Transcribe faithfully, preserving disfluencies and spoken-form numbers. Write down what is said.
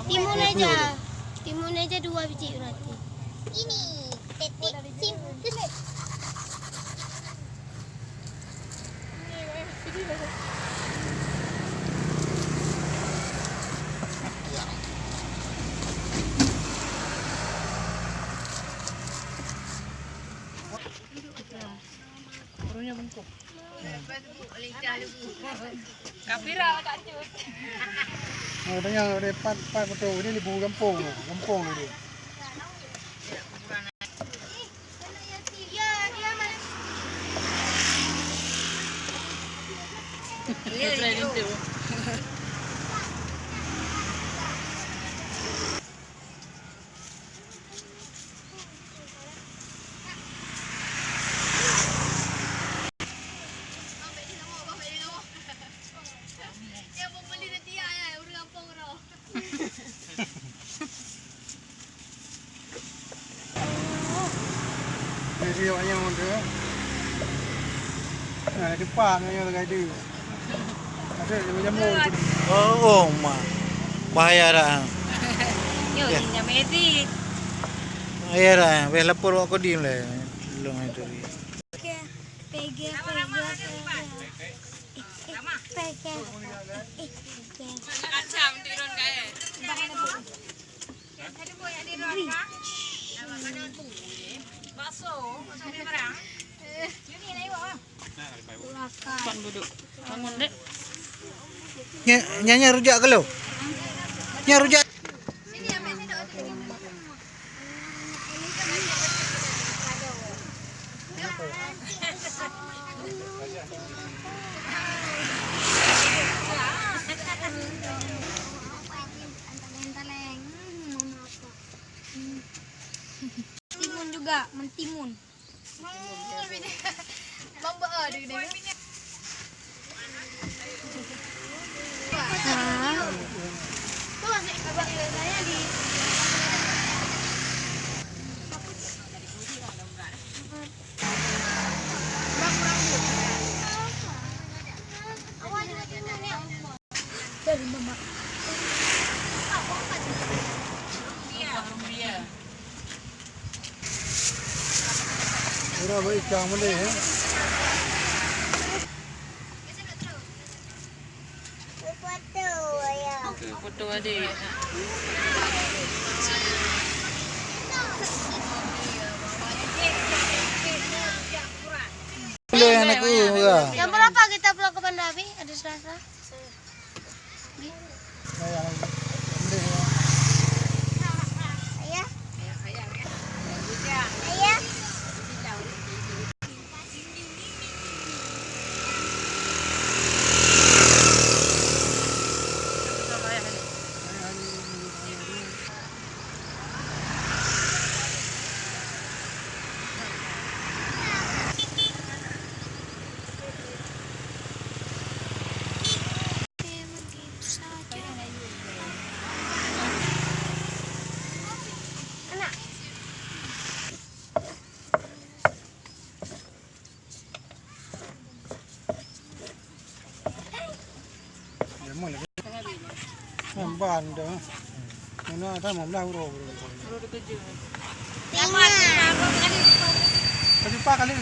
Timun aja. Timun aja dua biji berarti. Ini tetik sim. Urangnya bungkuk. Kapira Kak Cut. Oh, tanya depan, depan betul. Ini ibu gampong, gampong ni. Jadi awak nyoe tu. Ha, depan nyoe lagi ada. Ada jamu-jamu. Oh, oh, mak. Bahaya dah. Yo, ya. Ini nyamai edit. Bahaya dah. Weh lapor awak Kodim lah. Belum itu. Oke. P G, P G, P G. P G. Macam turun kaya. Nya, nya, nya rujak ke lo? Nya rujak. Timun juga, mentimun. Udah baik cang boleh, eh. Foto adik. Boleh anak ku, ya. Jam berapa kita pulang ke Banda Abi? Ada Selasa? Ban dah. Mana ada lima belas uroe. Tapi empat kali.